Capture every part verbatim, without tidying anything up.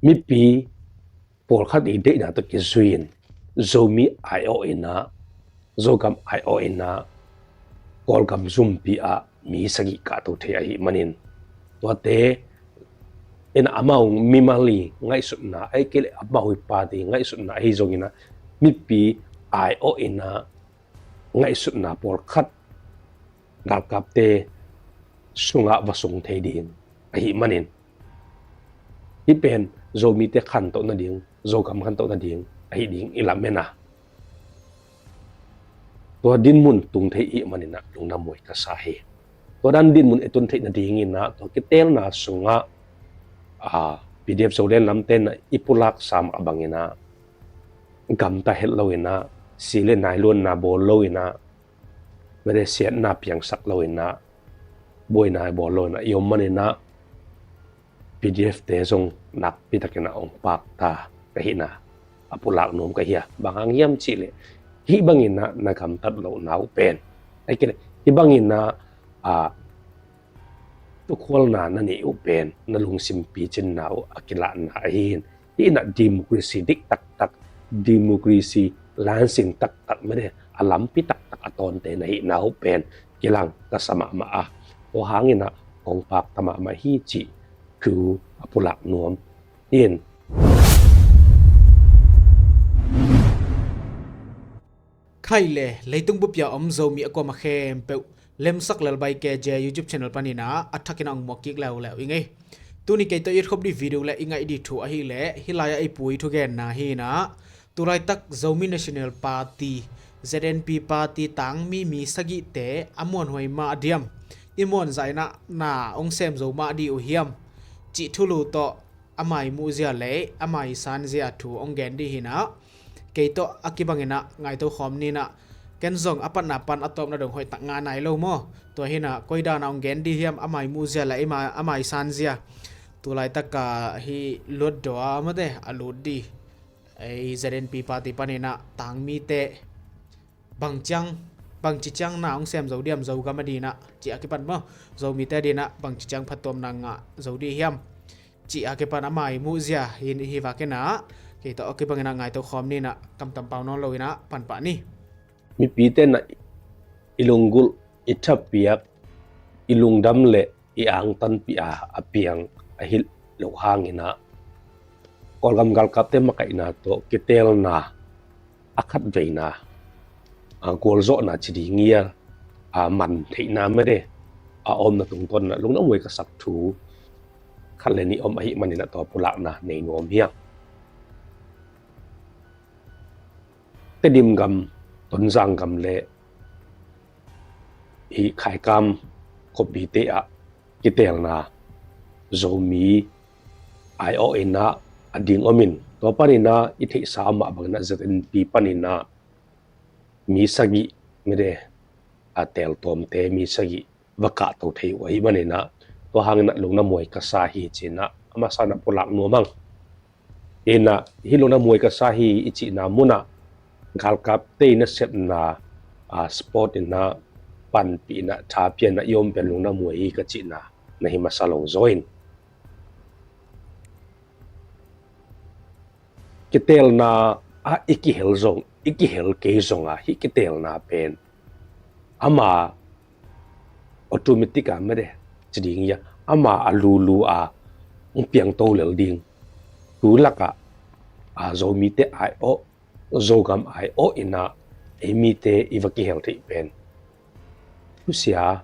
mipi pawlkhat i deihna tawh kizui-in Zomi aiawh inah, Zogam aiawh inah Kawlgam zumpi ah mi sagih kahto thei ahih manin, tuate inah amau mimal i ngaihsutna, ahih kei leh amau i party ngaihsutna ahi zonginah mipi aiawh inah ngaihsutna pawlkhat galkapte sungah va sung thei ding ahih manin, hih pen Zomite khantoh nading, Zogam khantoh nading ahih ding i lamen a, tua dinmun tung thei ahih maninah lungdam huai ka sa hi. Tua dan dinmun i tun theih nadinginah tua kiteelna sungah, a, P D F Zoland lamte inah i pulak sam a banginah gamta het loinah, si le nai luanna bawl loinah, mede siatna piangsak loinah, buaina bawl loinah i om maninah P D F te zong nakpi takinah hong pakta ka hihna a pulak nuam ka hi a, bang hang hiam cihleh hih banginah na gamtat lohna uh pen, ahih kei leh hih banginah, a, tukhualna na neih uh pen na lungsim picinna uh a kilahna ahi hi. Hih inah democracy dik taktak, democracy lansing taktak, mede a lampi taktak a tawnte na hihna uh pen kilang ka sa mahmah a, tua hanginah kong pakta mahmah hi cih thu a pulak nuam in. Khai le leitung bup a om Zomi a kuamah khempeuh Lemsak Lel Bai K J YouTube channel paninah a thakin a hong muak kik leuleu i ngei. Tuni kei tawh i et khop dih video le i ngaih dih thu ahih leh hih lai-ah i pu i thugenna hi inah, tulaitak Zomi National Party, Z N P party tangmi mi sagihte a muanhuai mah a diam, i muanzah inah na hong sem zo mah dih uh hiam cih thulu tawh ama i muhzia le ama i sanzia thu hong gen dih hi inah, kei tawh a kibanginah ngaihto khawm ni inah. Ken zong a patna pan a tawpna dong hoihtak nga nai lo maw? Tua hi inah koi danah hong gen dih hiam, ama i muhzia le ama, ama i sanzia. Tulaitak a hih luatdaw a mate a lut dih, ei Z N P party paninah tangmite bang ciang, bangci ciang na hong sem zo diam, Zogam a dinah cih a kipan maw, Zomite dinah bangci ciang phattuamna ngah zo dih hiam cih a kipan ama i muhzia hi, hi vakinah kei tawh a kibanginah ngaihto khawm ni inah, kamtam pau nawn loinah panpah ni. Mipite inah i lunggulh, i thapiak, i lungdam le i angtanpih a a piang ahi loh hanginah Kawlgam galkapte makaihna tawh kiteelna a khatveina, a, gualzawhna ci ding hia, a, man theihna mede a omna tungtawn inah lungdam huai ka sak thu khat le nih om ahih maninah tua pulakna nei nuam hi a. Tedim gam, Tonzang gam le i Khaikam khuapite ah kiteelna Zomi aiawh inah a ding om in, tua paninah i theihsa mah banginah Z N P paninah mi sagih mede a teeltuamte mi sagih va kahto thei uh ahih maninah tua hanginah lungdam huai ka sa hi cinah a masa inah pulak nuam hang. Inah hih lungdam huai ka sa hi i cihna munah galkapte inah sepna, a, sport inah panpih inah thapiakna i om pen lungdam huai hi ka cihna na hi masa lo zaw in. Kiteelna ah i kihel zong, i kihel kei zongah hih kiteelna pen ama automatic a mede ci ding hia, ama a lulu a hong piangto lel ding. Tu lakah, a, Zomite aiawh, Zogam aiawh inah ei mite i va kihel theih pen thusia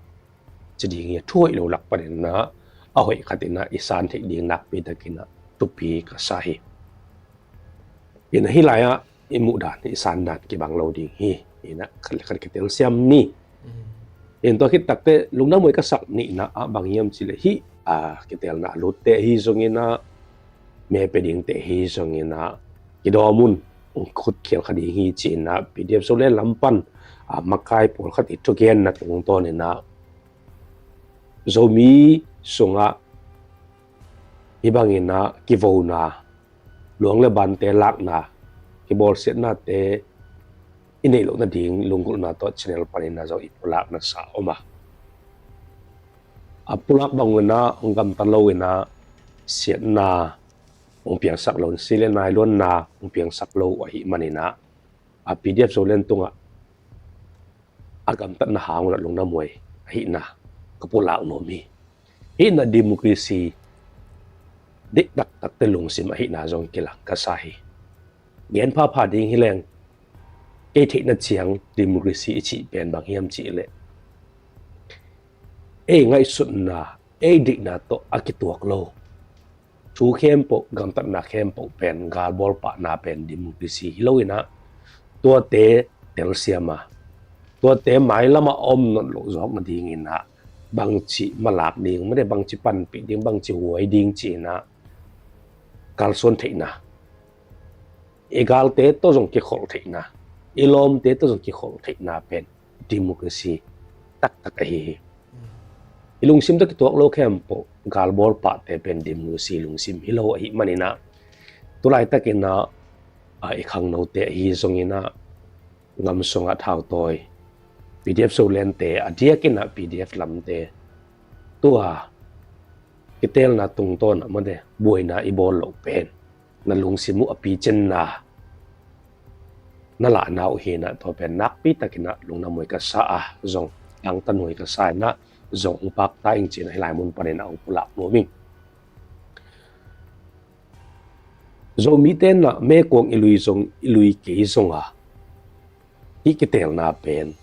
ci ding hia, thu hoih lo lak paninah a hoih khat inah i san theih ding nakpi takinah thupi ka sa hi. Inah hih lai-ah i muhdan, i sandan kibang lo ding hi. Inah khat le khat kitelsiam ni. In tua khit takteh lungdam huai ka sak nihna ah bang hiam cihleh hih, a, kiteelna a lutte ahi zonginah, me pe dingte ahi zonginah kidawm un, hong khutkhial kha ding hi cinah P D F Zoland lam pan, a, makai pawlkhat i thugenna tungtawninah Zomi sungah hih banginah kivona, luang le bante lakna, kibawlsiatnate i neih loh nading lunggulhna tawh channel paninah zong i pulakna sa om a. A pulak banginah hong gamta loinah siatna, hong piangsak lo, si le nai luanna hong piangsak lo ahih manin ah, a P D F Zoland tungah a gamtatna hang un ah lungdam huai ahihna ka pulak nuam hi. Hih in ah democracy deih taktakte lungsim ahihna zong kilang ka sa hi. Gen phapha ding hi leng, kei theihna ciang democracy i cih pen bang hiam cih leh, ei ngaihsutna, ei deihna tawh a kituak lo thu khempeuh, gamtatna khempeuh pen galbawl pahna pen democracy hi lo in ah, tuate telsiam a, tuate mailam ah om nawn loh zawk nadingin ah bangci malak ding, mate, bangci panpih ding, bangci huai ding ci-in ah kalsuan theihna, i galte tawh zong kikholh theihna, i lawmte tawh zong kikholh theihna pen democracy taktak ahi hi. I lungsim tawh kituak lo khempeuh galbawl pahte pen democracy lungsim hi lo ahih manin ah, tu laitakin ah, a, i khangnote ahi zongin ah, ngam sungah thautawi P D F Zolandte, a diakin ah P D F lamte, tua kiteelna tungtawn ah, mate, buaina i bawl loh pen na lungsim uh a picenna na lahna uh hi in ah, tua pen nakpi takin ah lungdam huai ka sa a, zong tangtan huai ka sa in ah, zong hong pakta ing ci-in ah hih lai mun panin ah hong pulak nuam ing. Zomite in ah meikuang i lui zong, i lui kei zong a, hih kiteelna pen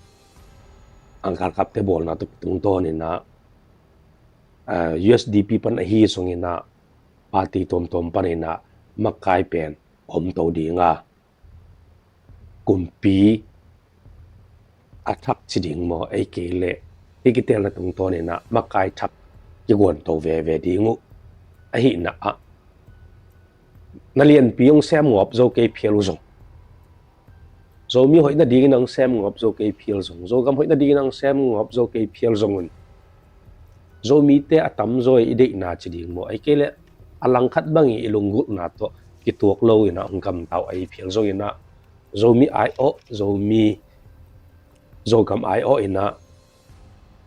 a galkapte bawlna tawh tungtawn in ah, a, U S D P pan ahi zongin ah, party tuamtuam panin ah makai pen om to ding a, kumpi a thak ci ding maw, ei kei leh hih kiteelna tungtawn in ah makai thak kiguan to veve ding uh ahihna ah, na lianpi hong sem ngawp zo kei phial uh zong, Zomi hoih nadingin hong sem ngawp zo kei phial zong, Zogam hoih nadingin hong sem ngawp zo kei phial zong un, Zomite a tamzaw i deihna ci ding maw, ei kei leh a langkhat bangin i lunggulhna tawh kituak lo in ah hong gamta uh ahi phial zongin ah, Zomi aiawh, Zomi, Zogam aiawh in ah,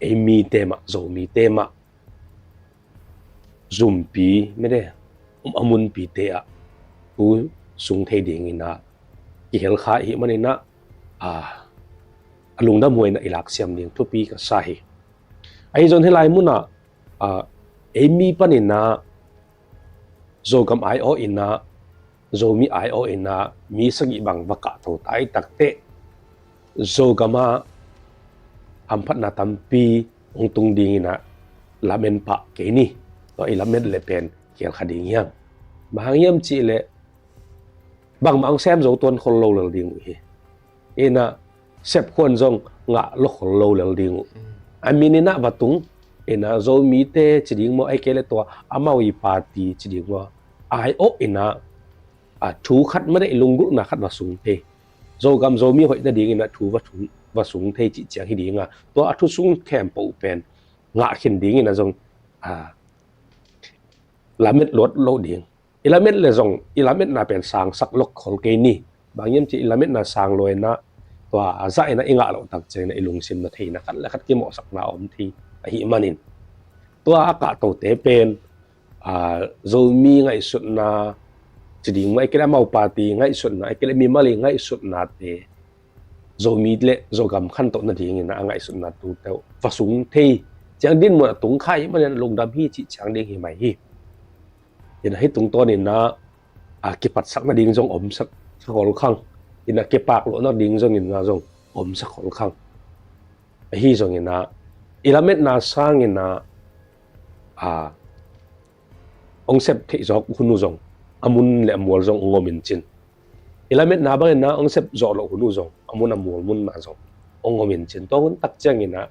ei mite mah, Zomite mah zumpi, mede, um, a munpite ah thu sung thei dingin ah kihel kha i hih manin ah, a, a lungdam huai in ah i laksiam ding thupi ka sa hi. Ahi zong hih lai mun ah, a, ei mi panin ah Zogam aiawh in ah, Zomi aiawh in ah mi sagih bang va kahto ta i takteh, Zogam ah hamphatna tampi hong tung dingin ah lamen pah kei ni. Tua i lamen leh pen kial kha ding hiam? Bang hang hiam cih leh bangmah hong sem zo tuan khol lo lel ding uh hi. In ah sepkhuan zong ngah lo khol lo lel ding uh. A min in ah va tung, in ah Zomite ci ding maw, ei kei leh tua amau i party ci ding maw, aiawh in ah, a, thu khat, mede, i lunggulhna khat va sung thei, Zogam Zomi hoih nadingin ah thu va sung, va sung thei cih ciang hi ding a, tua a thu sung khempeuh pen ngah khin dingin ah zong, a, lamet luat lo ding. I lamet leh zong i lametna pen sangsak lo khol kei ni. Bang hiam cih leh i lametna sang lua in ah, tua a zah in ah i ngah loh tak ciangin ah i lungsim na theihna khat leh khat kimawhsakna a om thei ahih manin, tua a kahtote pen, a, Zomi ngaihsutna ci ding maw, ei kei leh amau party ngaihsutna, ei kei leh mimal i ngaihsutnate, Zomi leh Zogam khantoh nadingin ah a ngaihsutna tute uh va sung thei ciang dinmun a tung kha i hih manin lungdam hi cih ciang ding hi mai hi. In ah hih tungtawn in ah, a, kipatsak nading zong om sak, sak khol khang. In ah kipak loh nading zong in ah zong om sak khol khang. Ahi zongin ah i lametna sangin ah, a, hong sep theih zawk hun uh zong a mun leh a mual zong hong om in cin, i lametna bangin ah hong sep zawh loh hun uh zong a mun a mual mun ah zong hong om in cin, tua hun tak ciangin ah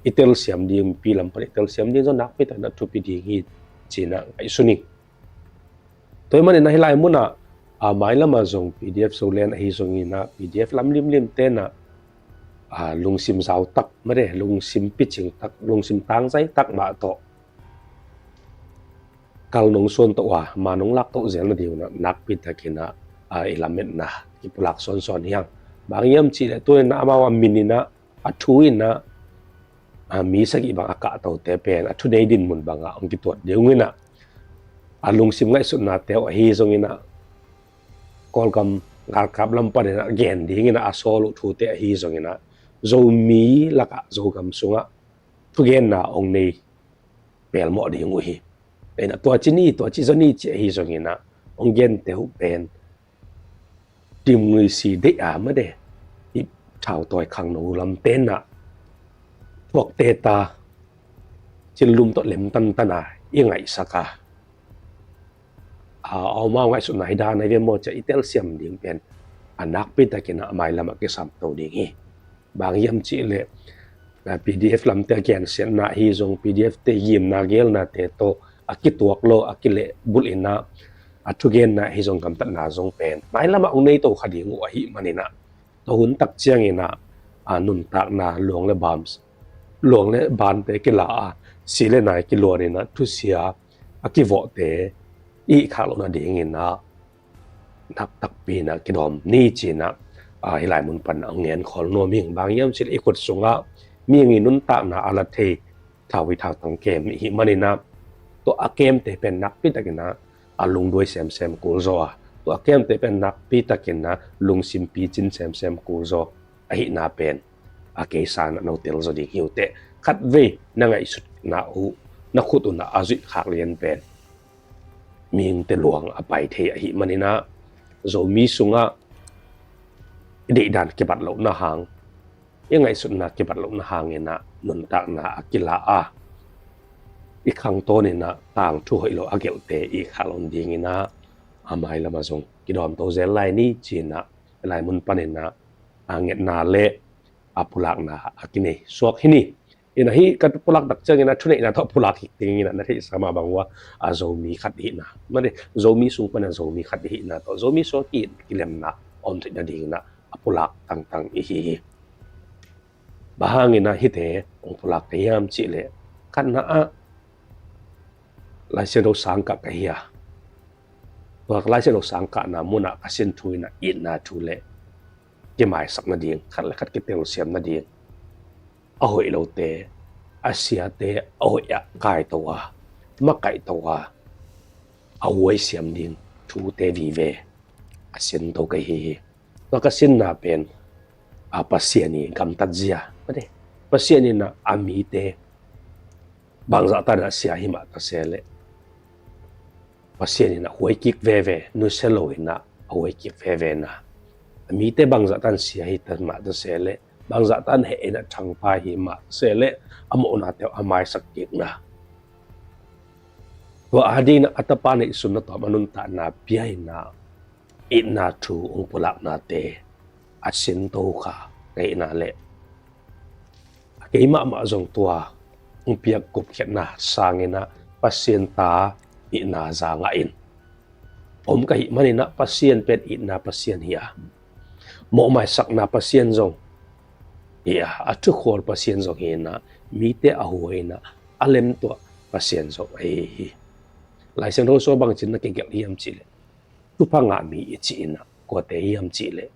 i telsiam ding, mipi lam pan i telsiam ding zong nakpi takin ah thupi ding hi ci-in ah ngaihsun ing. Tua ahih manin ah hih lai mun ah, a, mailam ah zong P D F Zoland ahi zongin ah P D F lam limlimte in ah, a, lungsim zau tak, mede, lungsim picing tak, lungsim tangzai tak mah tawh kal nong suan to uh a, ma nong lak to uh zel nading un ah nakpi takin ah, a, i lametna kipulak sawnsawn hi hang. Bang hiam cih leh tu-in ah amau a min in ah, a thu in ah, a, mi sagih bang a kahtote pen a thunei dinmun bangah hong kituat ding uh in ah, a lungsim ngaihsutnate uh ahi zongin ah, Kawlgam galkap lam panin ah gen dingin ah a sawl uh thute ahi zongin ah, Zomi lakah Zogam sungah thugenna hong nei pelmawh ding uh hi. Tua ci ni, tua ci zaw ni ci ahi zongin ah, hong gente uh pen democracy deih a, mate, i thautawi khangno lam tenah thuakte ta, cillum tawh lemtantan a i ngaihsak a, a, a om a, ngaihsutna hi dan a hi ve maw ci a i telsiam ding pen a nakpi takin a mailam ah kisam to ding hi. Bang hiam cihleh, a, PDF lamte a gensiatna ahi zong, PDF te gimna gelnate tawh a kituak lo, a kilehbulh in ah, a thugenna ahi zong, gamtatna zong pen mailam ah hong nei to kha ding uh ahih manin ah, tua hun tak ciangin ah, a, nuntakna luang le bam, luang le bante kila a, si le nai kiluan in ah thusia a kivawhte i khak lohna dingin ah, nak takpi in ah kidawm ni ci in ah, a, hih lai mun pan ah hong ngen khol nuam ing. Bang hiam cihleh i khut sungah mihing i nuntakna a la thei thau i thautang kem i hih manin ah, tua a kemte pen nakpi takin ah a lungduai semsem kul zaw a, tua a kemte pen nakpi takin ah lungsim picin semsem kul zaw ahihna pen a kei sang ah no tel zaw ding hi uh teh. Khatvei na ngaihsutna uh, na khut un ah a zuih khak lian pen mihingte luang a pai thei ahih manin ah, Zomi sungah i deihdan kibat lohna hang, i ngaihsutna kibat lohna hangin ah nuntakna a kila a, i khangtawnin ah tangthu hoih lo a gelhte i khak loh dingin ah a mailam ah zong kidawm to zel lai ni ci in ah, hih lai mun panin ah a ngetna le a pulakna a kinei suak hi ni. In ah hih ka pulak tak ciangin ah thuneihna tawh pulak hi dingin ah na theihsa mah bang uh a, a Zomi khat i hihna, mate, Zomi sung pan a Zomi khat i hihna tawh Zomi sung ki, kilemna om theihna dingin ah a pulak tangtang i hi hi. Bang hangin ah hihte hong pulak ka hiam cihleh, khatna ah Lai Siangtho sangkah ka hi a, tua Lai Siangtho sangkahna mun ah ka sin thu in ah itna thu le kimaisak nading, khat le khat kitelsiam nading, a hoih lote, a siate a hoih ah kaito a, makaihto a, a huaisiam ding thute vive a sin to ka hi hi. Tua ka sinna pen, a, Pasian i gamtat zia, mate, Pasian in ah a mite bangzah tan a sia hi mah ta se leh, Pasian in ah huai kik veve, nusia lo in ah a huai kik veve na, a mite bangzah tan sia hi ta mah ta se leh, bangzah tan heh in ah thangpai hi mah ta se leh, a mawhnate uh a maisak kik na, tua ading in ah a tapa neihsun na tawm a nuntakna pia in ah itna thu hong pulaknate a sin to kha ka hihna le, a kei mahmah zong tua hong piak gupkhiatna sangin ah Pasian ta hihna za ngah in om ka hih manin ah, Pasian pen itna Pasian hi a, mawhmaisakna Pasian zong hi a, a thukhual Pasian zong hi in ah, mite a huai in ah a lemtuah Pasian zong ahi hi. Lai Siangtho sung bangci in na kigelh hiam cihleh, thupha ngah mi i cih in ah kuate hiam cihleh,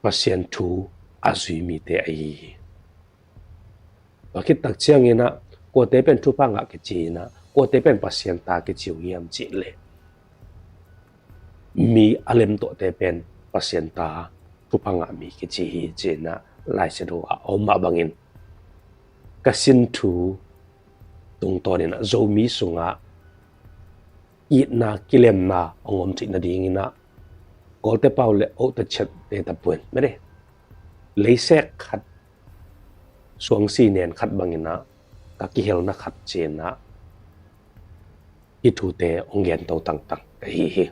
Pasian thu a zui mite ahi hi. Tua khit tak ciangin ah kuate pen thupha ngah kici in ah, kuate pen Pasian ta kici uh hiam cihleh, mi a lemtuahte pen Pasian ta, thupha ngah mi kici hi ci in ah Lai Siangtho ah a om mah bangin, ka sin thu tungtawn in ah Zomi sungah itna kilemna hong om theih nadingin ah, Kawlte pau le, oh, ta chiat te ta puan, mate, leisek khat, suangsi nen khat bangin ah ka kihelna khat ci in ah hih thute hong gen to tangtang ka hi hi.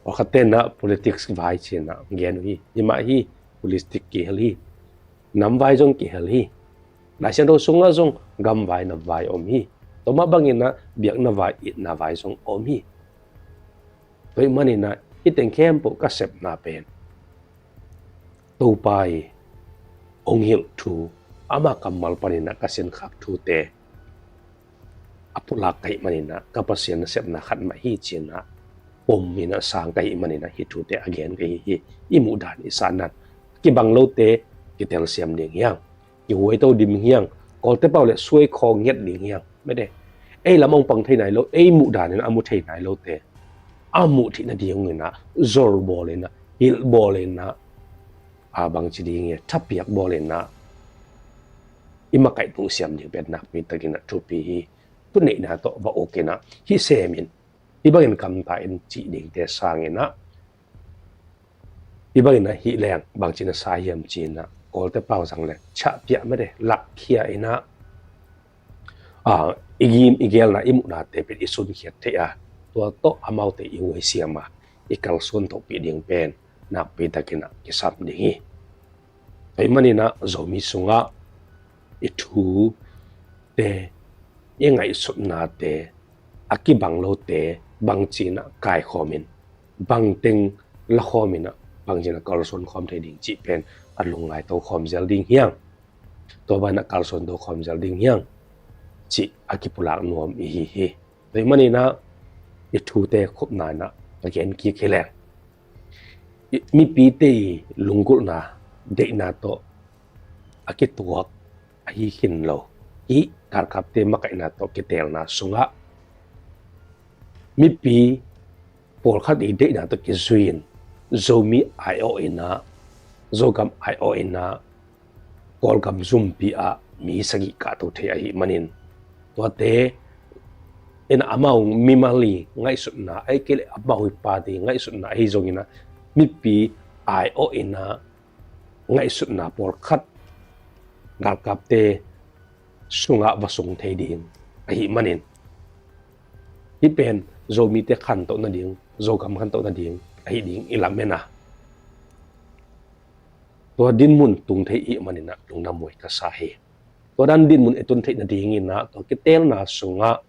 Pawlkhat ten ah politics vai ci in ah hong gen uh hi. Hi mah hi, politics kihel hi. Nam vai zong kihel hi. Lai Siangtho sungah zong gam vai nam vai om hi. Tua mah bangin ah biakna vai, itna vai zong om hi. Tua ahih manin ah hih teng khempeuh ka sepna pen Topa i hong hilh thu, ama kammal panin ah ka sinkhak thute a pulak ka hih manin ah, ka Pasian nasepna khat mah hi ci in ah pom in ah sang ka hih manin ah hih thute a gen ka hi hi. I muhdan, i sandan, kibang lote kitelsiam ding hi hang, kihuaito dim hi hang, Kawlte pau le suai khawng ngiat ding hi hang, mate, ei lam hong pang thei nai lo, ei muh dan in a mu thei nai lote a muh theih nading inah zol bawl inah, hilh bawl inah, a bangci ding e, thapiak bawl inah i makaih tuh siam ding pen nakpi takinah thupi hi. Thuneihna tawh va uk inah hih sem in, hih bangin gamta in cih dingte sang inah, hih bangin ah hih leng bangci na sa hiam ci inah Kawlte pau zang le ciahpiah mede lakkhia inah, a, i gim i gelna i muhnate pen i sunkhiat theih a, tua tawh amaute i huaisiam a, i kalsuan tohpih ding pen nakpi takinah kisam ding hi. Tua ahih maninah Zomi sungah i thute, i ngaihsutnate, a kibang lote bangci inah kaikhawm in, bangteng lakhawm inah bangci inah kalsuan khawm thei ding cih pen a lungngaito khawm zel ding hiang. Tua banah kalsuan to khawm zel ding hiang cih a kipulak nuam i hi hi. Tua ahih maninah i thute khupna inah ka gen kik hi leng, i mipite i lunggulhna, deihna tawh a kituak ahi khin lo. Hih galkapte makaihna tawh kiteelna sungah mipi pawlkhat i deihna tawh kizui in Zomi aiawh inah, Zogam aiawh inah, Kawlgam zumpi ah mi sagih kahto thei ahih manin, tuate inah amau mimal i ngaihsutna, ahih kei leh amau i party ngaihsutna ahi zongin ah mipi aiawh inah ngaihsutna pawlkhat galkapte sungah va sung thei ding ahih manin, hih pen Zomite khantoh nading, Zogam khantoh nading ahi ding i lamen a, tua dinmun tung thei ahih maninah lungdam huai ka sa hi. Tua dan dinmun i tun theih nading inah tua kiteelna sungah,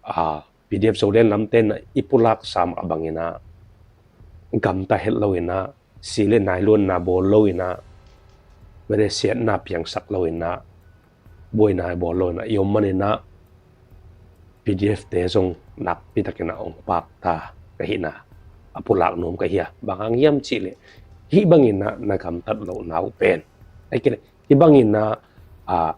a, P D F Zoland lamte inah i pulak sam a bang inah gamta het lo inah, si le nai luanna bawl lo inah, mede siatna piangsak lo inah, buaina bawl lo inah i om maninah P D F te zong nakpi takinah hong pakta ka hihna a pulak nuam ka hi a, bang hang hiam cih leh hih bang inah na gamtat lohna uh pen, ahih kei leh hih bang inah, a,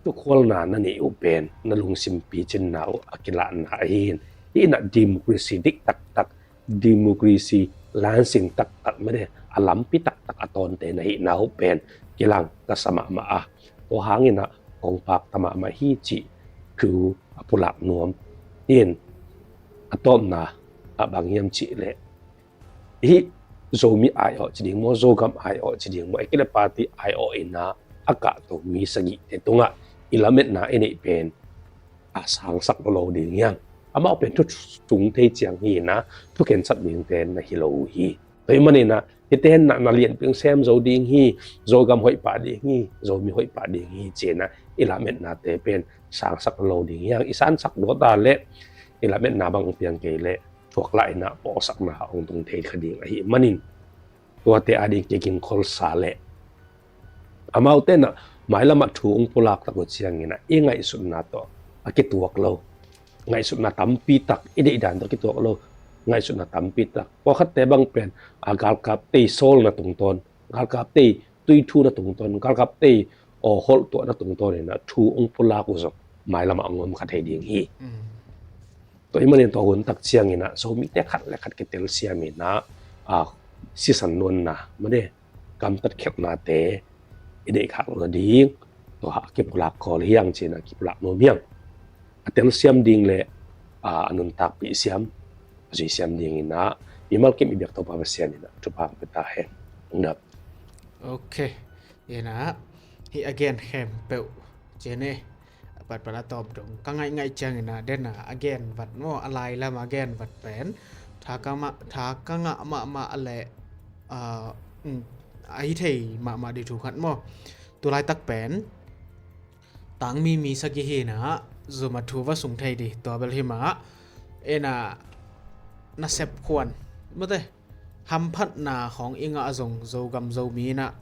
tukhualna na neih uh pen na lungsim picinna uh a kilahna ahi in, hih inah democracy dik taktak, democracy lansing taktak mede a lampi taktak a tawnte na hihna uh pen kilang ka sa mahmah a, tua hang inah kong pakta mahmah hi cih thu a pulak nuam hi in, a tawpna ah bang hiam cih leh hih Zomi aiawh ci ding maw, Zogam aiawh ci ding maw, ahih kei leh party aiawh inah a kahto mi sagihte tungah i lametna i neih pen a sangsak lo lo ding hiang. Amau pen thu sung thei ciang hi inah thu khensat dingte na hi lo uh hi. Tua ahih maninah hihte inah na lianpi sem zo ding hi, Zogam hoih pah ding hi, Zomi hoih pah ding hi ci inah i lametnate pen sangsak lo lo ding hiang. I sansak dawt a leh i lametna bang piang kei leh thuak lah inah pawlsakna hong tung thei kha ding ahih manin, tuate ading kigingkholsa leh amaute inah mailamah thu hong pulak tak uh ciang inah i ngaihsutna tawh a kituak lo, ngaihsutna tampi tak, i deihdan tawh a kituak lo ngaihsutna tampi tak, pawlkhatte bang pen a galkapte i sawlna tungtawn, galkapte i tuithuna tungtawn, galkapte i aw holhtuahna tungtawn inah thu hong pulak uh zong mailamah hong om kha thei ding hi. Mm. Tua ahih manin tua hun tak ciang inah Zomite khat le khat kitelsiam inah, a, sisan nuamna mede, gamtat khialhnate i neih khak loh nading tua a kipulak khawl hiang ci inah kipulak nuam hiang. A telsiam ding le, a, a nuntakpih siam, a zuisiam ding inah i malkim i biak Topa Pasian inah thupha ka pia ta hen. Nap. Ok. Inah hih a gen khempeuh ci ne, a patpat a tawp dong ka ngaihngaih ciang inah den a a gen vat maw, a lai lam a gen vat pen tha ka mah, tha ka ngah mahmah a leh, a, um, a hi thei mahmah ding thu khat maw. Tu laitak pen tangmi mi sagih hi inah zumah thu va sung thei ding, tua bel hi mah. Inah nasep khuan mate, hamphatna khawng i ngah zong Zogam Zomi inah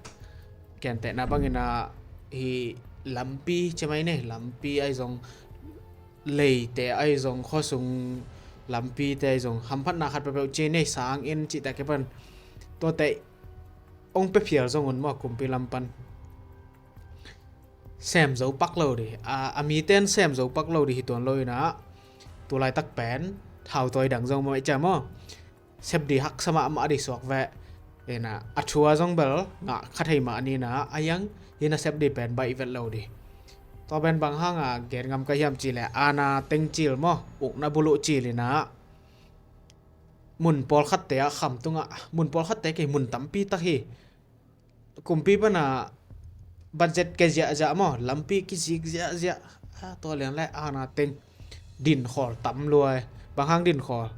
gentehna bang inah hih lampi ci mai ne, lampi ahi zong, leite ahi zong, khuasung lampite ahi zong hamphatna khat peuhpeuh ci ne, sang inn cihte a kipan tuate hong pia phial zong un maw, kumpi lam pan. sem zo pak lo dih. A, a miten sem zo pak lo dih hi tuan lo inah, tu laitak pen thautawi dang zong mawh i ciam aw. Sep dih haksa mahmah dih suak veh. Inah a thua zong bel ngah kha thei mah ni inah, a hiang hi inah sep dih pen baih vet lo dih. Tua pen bang hanga gen ngam ka hiam cih leh, aana teng cil maw, ukna buluh cil inah mun pawlkhatte ah kham tungah, mun pawlkhatte kei, mun tampi tak hi. Kumpi pana budget ke ziahziah maw, lampi kizik ziahziah, a, tua lian le aana teng dinkhawl tam lua e. Bang hang dinkhawl?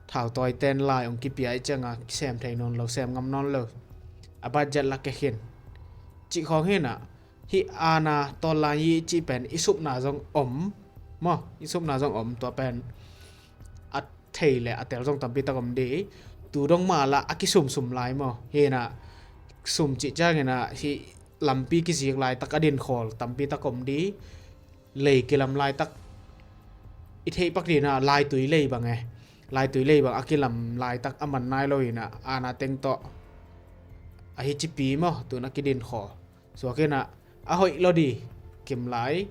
Thautawi ten lai hong kipia i cianga kisem thei nawn lo, sem ngam nawn lo. A budget la ke khin cih khawng hi inah, hih aana tawl lai hi cih pen i supna zong om maw, i supna zong om. Tua pen a thei le a tel zong tampi tak om dih. Tu dong mah lah a kisumsum lai maw. Hi inah sum cih ciang inah hih lampi kizik laitak a dinkhawl tampi tak om dih. Lei kilam laitak i theih pak dih inah, laitui lei bang e. Laitui lei bang a kilam laitak a man nai lo inah, aana teng tawh a hi cipi maw, tun a kidinkhawl. Suak inah a hoih lo dih, kim lai,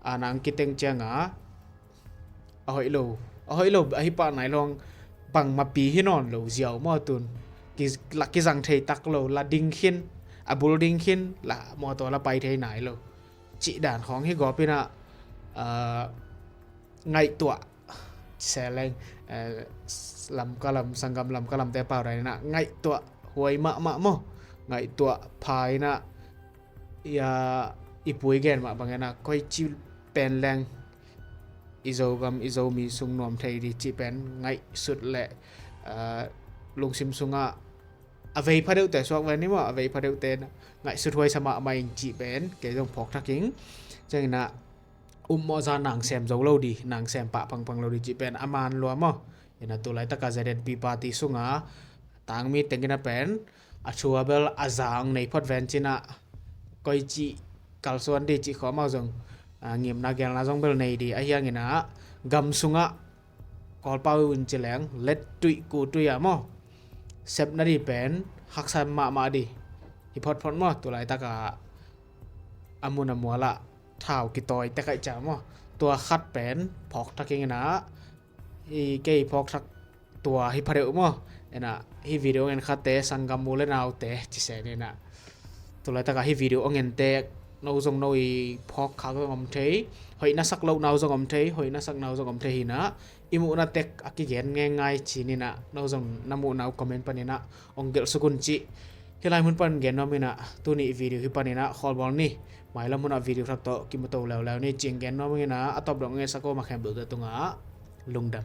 aana ang kiteng cianga a hoih lo, a hoih lo a hi pah nai lo, bangmahpi hi nawn lo ziau maw tun. Ki, la kizang thei tak lo, la ding khin, a bul ding khin, la mawtaw la pai thei nai lo. Cih dan khawng hi gawp inah, ah, ngaihtuah, seleng, eh, Lamka lam, sanggam Lamka lamte pau dan inah ngaihtuah huai mahmah maw. Ngaihtuah pha inah, ia, i pu i gen mah bang inah koici pen leng i Zogam, i Zomi sung nuam thei dih cih pen ngaihsut le, eh, lungsim sungah a vei phadeuhte suak ven ni maw, a vei phadeuhte ngaihsut huaisa mahmah ing cih pen kei zong phawk thak ing. Ciang inah ummawh za nang sem zo lo dih, nang sem pah pangpang lo dih cih pen a man lua maw. Inah tu laitaka Z N P party sunga tangmi teng inah pen a thua bel a za hong nei phot ven ci inah, koici kalsuan dih cih khawm ah zong, a, ngimna gelna zong bel nei dih. A hiang inah gam sungah Kawlpau in ci leng, let tuih ku tuih ah maw, sepna dih pen haksa mahmah dih hi photphot maw. Tu laitaka a mun a mualah thau kitawi tek aih ciah maw. Tua khat pen phawk thak ing inah, i kei phawk thak tua hi phadeuh maw. Inah hih video ngen khatte sanggam u le naute ci se ni inah. Tu laitaka hih video a ngente no zong no i phawk khak zong om thei, hoih na sak lohna uh zong om thei, hoih na sakna uh zong om thei hi inah, i muhna tek a kigen ngeingai ci ni inah, no zong na muhna uh comment pan inah hong gelh suk un cih hih lai mun pan gen nuam inah, tuni video hih pan inah khawlbawl ni. Mailam munah video thak tawh kimuto leuleu ni cih gen nuam inah, a tawp dong ngesak uh ma khempeuh tungah lungdam.